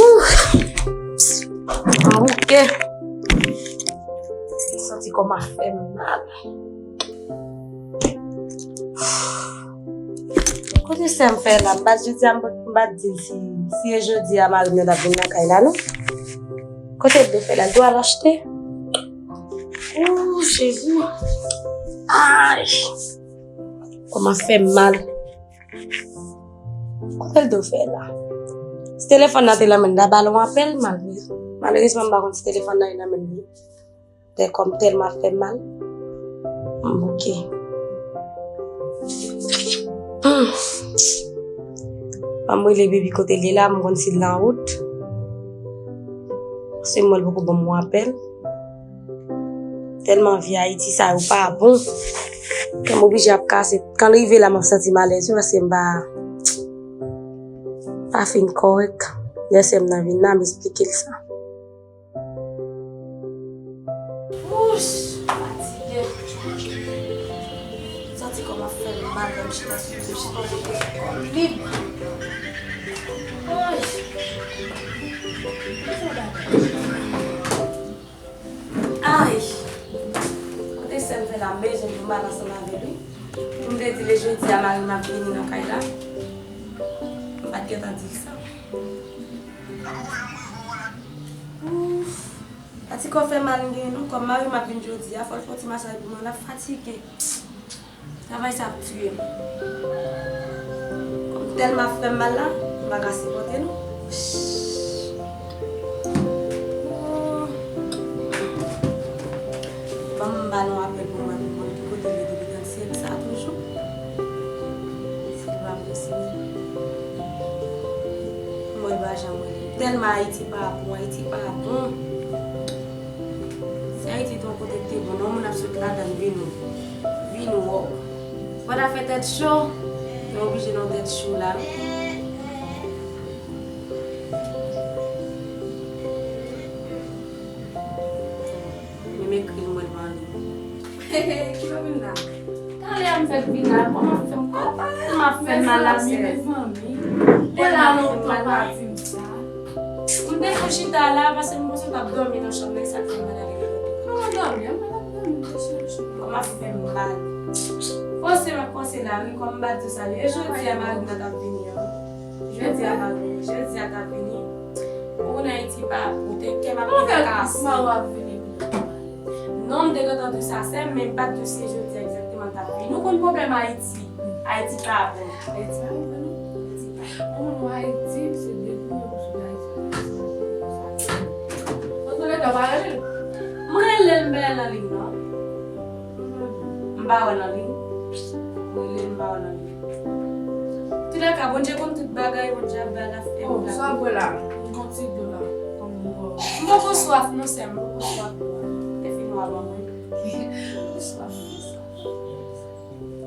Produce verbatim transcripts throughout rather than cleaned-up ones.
Ooh. Mwen wouke. Santi kò m ap fè m mal. Kote sè m fè la? M pa t jodi a, m pa t di l si, si e jodi a mari m nan t ap vin nan kay la, non. Kote l dwe fè la? L dwe al achte. Ooh, Jezi. Ay! Kò m ap fè m mal. Kote l dwe fè la? Si telefòn nan te nan men l, l ta ba l yon apèl, malere-, malerezman, m pa konn si telefòn nan ye nan men li. Tè kò m tèlman ap fè m mal. M bouke. Hmm. Ban m rele baby kote l ye la, m konn si l nan wout. Se mwen l poko ban m yon apèl. Tèlman vi Ayiti sa yo pa bon. Kè m oblije ap kase. Kan l rive la, m ap santi m alèz wi, paske m pa, pa fin kòrèk. Lè sè m nan vin la, m esplike l sa. Wouch, fatige. Santi kò m ap fè m mal lè m chita sou douch. Kò m lib. Ay. Ay. Kote sè m fè la, m bezwen pou m al ansanm avè l wi. Pou m te di l jodi a mari m ap vini nan kay la. M pa t gentan di l sa. Ouf. A ti kò fè mal m genyen non. Kòm mari m ap vin jodi a, fò l fè yon ti masaj pou mwen, l ap fatige. Travay sa ap tiye m. Kòm tèlman ap fè m mal la, m pa ka sipòte non. Oh. Ban m ba l yon apèl pou mwen, pou mwen, pou kote l ye depi nan syèl sa toujou. Li pa posib. Mwen pa janm wè li. Tèlman Ayiti pa bon, Ayiti pa bon. Si Ayiti te yon kote ki te bon, non, moun ap sot ladan l vin, vin wè w. Fò ta fè tèt cho, nou oblije nan tèt cho la. Menm ekri l mwen pa li. Ki lè w vin la? Talè a m fèk vin la, kòman fè m, kòman fè m mal la, sè? Mezanmi, mezanmi. Tèlman fè m mal la. M te fou chita la, paske m panse w t ap dòmi nan chanm nan, e sa k fè m mal ale. Kòman dòmi? An, mwen t ap dòmi, m te chèche. Kòman fè m mal? Panse m ap panse la, wi, kòm m pa t di w sa, e jodi a mari m nan t ap vini an. Jodi a mari m, jodi a t ap vini. Ou konn Ayiti pa bon, te kè m ap kase. Non, m te gentan di sa, sè m, men m pa t di w se jodi a egzakteman l t ap vini. Nou konn pwoblèm Ayiti. Ayiti pa bon. Ayiti pa bon, non. Ayiti pa bon. Bon, nou Ayiti, se debouye pou sot Ayiti. Antouka, pa rele l. M rele l, m pa wè nan liy, non. M pa wè nan liy. M rele l, m pa wè nan liy. Toulèka, Bondye konn tout bagay, Bondye ap bay la fè. Oh, sa w bwè la? M gon ti dlo la. M poko swaf non, sè m, m poko swaf. Te fini w a ban mwen. M swaf, m swaf.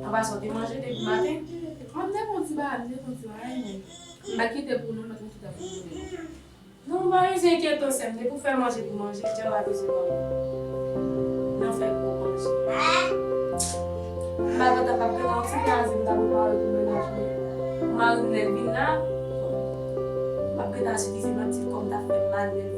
An pasan, w te manje depi maten? Mwen m te pran ti bagay, m te pran ti bagay, men m pa kite pou nou, mwen te chita pou nou. Non, m pa bezwen enkyete w, sè m. Depi w fè manje pou manje, djab pa bezwen manje. Nan fè gwo manje. M pa gentan, m ap gentan yon ti kraze m ta prepare pou mennaj mwen. Pou mari m lè l vin la, m ap gentan sou kizin, m ap di l kò m t ap fè m mal lè l vini.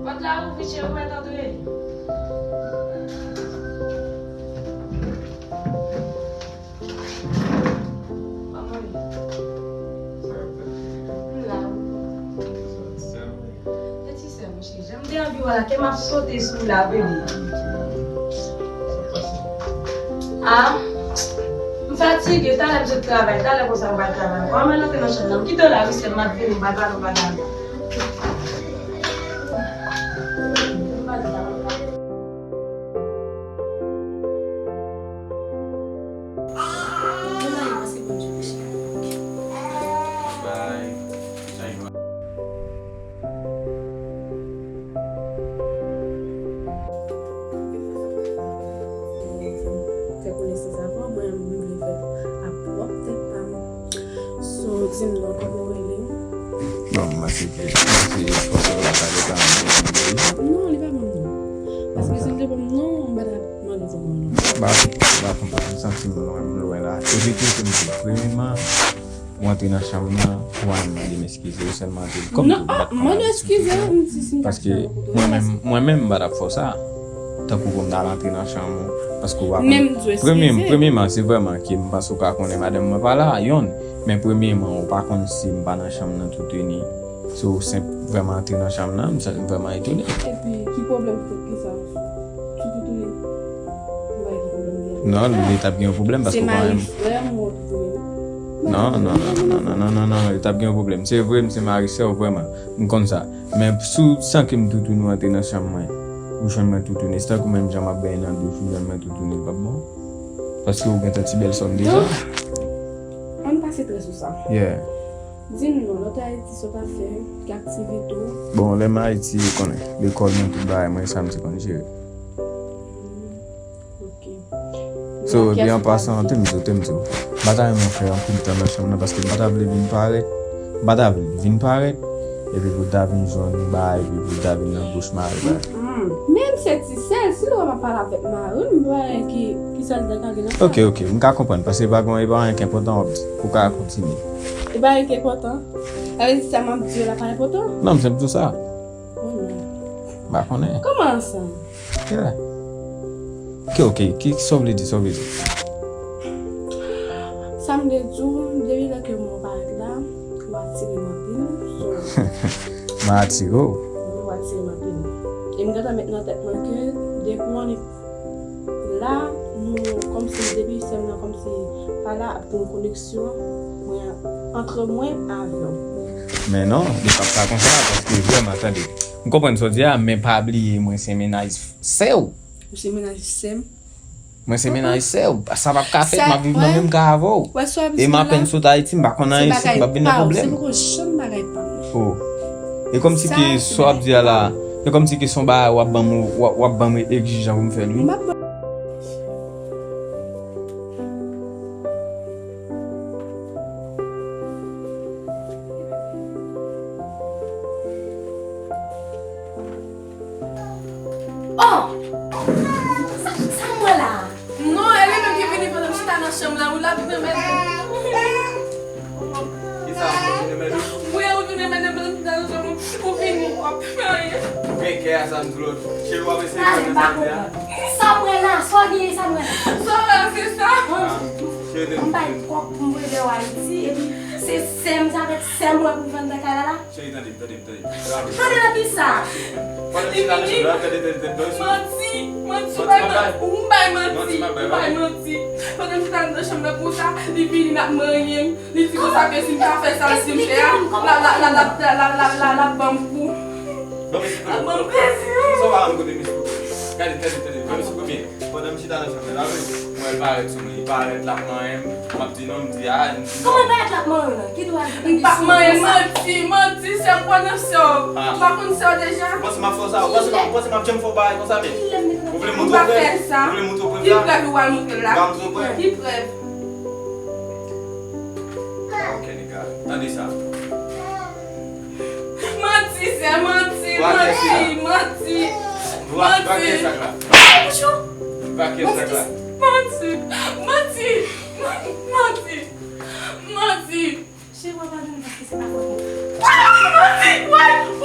Pòt la ouvri, cheri, ou mèt antre. Kòman w ye? M la wi. Peti sè m, cheri, jan m te anvi wè w la, kè m ap sote sou w la, bebe. Ah, m fatige, talè m sot travay, talè konsa m pral travay ankò. Ann antre nan chanm nan, m kite w la wi, sè m, m ap vini, m pral pale w bagay. Bye. Fè konesans avan, mwen, m vle fè a pwòp tèt pa Di m non, kòman w rele? Non, mwen se ke, mwen se pòtòl la, sa depè. Non, li pa ban m non. Paske si l te ban m non, m pa t ap mande pou mwen non. Ba, ba konprann, m santi m lwen, m lwen la. Epi tou, se m di, premyèman, ou antre nan chanm nan, ou al mande m eskize, ou sèlman antre. Kòm non, tou, ah, mande eskize, m di si m t ap fè yon kote. Paske mwen menm, mwen menm, m pa t ap fè w sa. Tankou pou m t al antre nan chanm ou. Paske ou pa konn. Men m di w eskize. Premye, premyèman, se vrèman ke m panse ou ka konnen madanm mwen pa la, yonn. Men premyèman, ou pa konn si m pa nan chanm nan toutouni. Si w senp vrèman antre nan chanm nan, m santi m vrèman etone. Epi, ki pwoblèm ki sa? Ki toutouni? M pa wè ki pwoblèm gen. Non, li t ap gen yon pwoblèm paske ou pa menm. Se mari frè m ou toutouni? Non, non, non, non, li t ap gen yon pwoblèm. Se vre, m se mari sè w vrèman. M konn sa. Men si w sanke m toutouni ou antre nan chanm mwen, ou jwenn mwen toutouni, se tankou menm jan m ap benyen nan douch, ou jwenn mwen toutouni, li p ap bon? Paske ou gentan ti bèl sòm deja. Donk, ann pase trè sou sa. Yeah. Di m non, lè w te Ayiti, sa w t ap fè, ki aktivite w? Bon, lè m Ayiti, ou konnen, lekòl mwen, tout bagay mwen, sa m te konn jere. Ok. So, epi an pasan, te m di w, te m di w, m pa ta renmen fè anpil tan nan chanm nan, paske m pa ta vle vin parèt, m pa ta vle vin parèt, epi pou ta vin jwenn bagay, epi pou ta vin nan bouch mari bagay. Mm. Men m se ti sè l, si l wè m ap pale avèk mari l, m pa wè ki, ki sa l ta ka gen nan sa. Ok, ok, m ka konprann, paske e pa gen, e pa anyen ki enpòtan w ap di, ou ka kontinye. E pa anyen ki enpòtan? Sa vle di sa m ap di yo la pa enpòtan? Non, m se m di w sa. Oh non. M pa konnen. Kòman sa? Yeah. Ok, ok. Ki, sa w vle di, sa w vle di? Sa m vle di w, depi lè ke mwen parèt la, ou atire m anpil. So, mwen atire w? Wi, ou atire m anpil. E m gentan met nan tèt mwen ke depi w annik la, nou, kòmsi depi sè m nan, kòmsi pa la, ap gen yon koneksyon mwen, antre mwen avè w. Men non, li p ap ka konsa, paske vrèman, tande. M konprann sa w di a, men pa bliye mwen se mennaj sè w. Ou se mennaj sè m? Mwen se mennaj sè w. Sa p ap ka fèt, m ap viv nan menm kay avè w. E m apèn sot Ayiti, m pa konn anyen isit, m ap vin nan pwoblèm. Se poko janm bagay pa m. Oh. E kòmsi ke sa w ap di a la, e kòmsi ke se yon bagay w ap ban m, w ap, w ap ban m egzijan pou m fè l, wi. M ap ban Oh! Sa, sa m wè la? Non, e li menm ki vini pandan m chita nan chanm la, wi, l ap vin anmède m. Kisa, ou vin anmède m? Wi, ou vin anmède m pandan m chita nan chanm ou, ou vini, w ap fè anyen. Ou gen kè a, sa m di w lòt jou. Cheri, w ap eseye fè nan sa m di a? Sa m wè la, sa w gen, sa m wè la? Sa w wè, se sa. Cheri, m bay kòk pou m rele w Ayiti, epi se sè m, se avèk sè m wè pou m fè anndan kay la la. Cheri, tande m, tande m, tande m. Tande nan kisa? Li vini. Manti, manti, ou bay manti, ou bay manti, ou bay manti. Pandan m chita anndan chanm nan konsa, li vini, l ap manyen m. Li di konsa ke si m ta fè sa, si m fè a, l ap ban m kou. L ap ban m plezi. Sa w pa rann kote mesye kote? Gade, tande, tande, ban mesye kote. Pandan m chita nan chanm nan, la, wi, m wè l parèt sou mwen. Li parèt, l ap manyen m. M ap di non, m di a, m di non. Kòman l parèt, l ap manyen w lan? Ki dwa li? M p ap manyen, manti, manti, sè m kwè nan sè w. M pa konn sè w deja. Ou panse m ap fè w sa? Ou panse m ap, ou panse m ap janm fè w bagay konsa menm? Ou vle montre w prèv? Ou vle montre w prèv la? Ki prèv ou pral montre m la? M pral montre w prèv. Ki prèv? Ok, nèg la. Tande sa. Manti, sè, manti, manti, manti, manti. Ay, bouch ou! Manti, manti, manti, manti, manti. Cheri, w ap padone paske se pa fòt mwen. Manti, manti.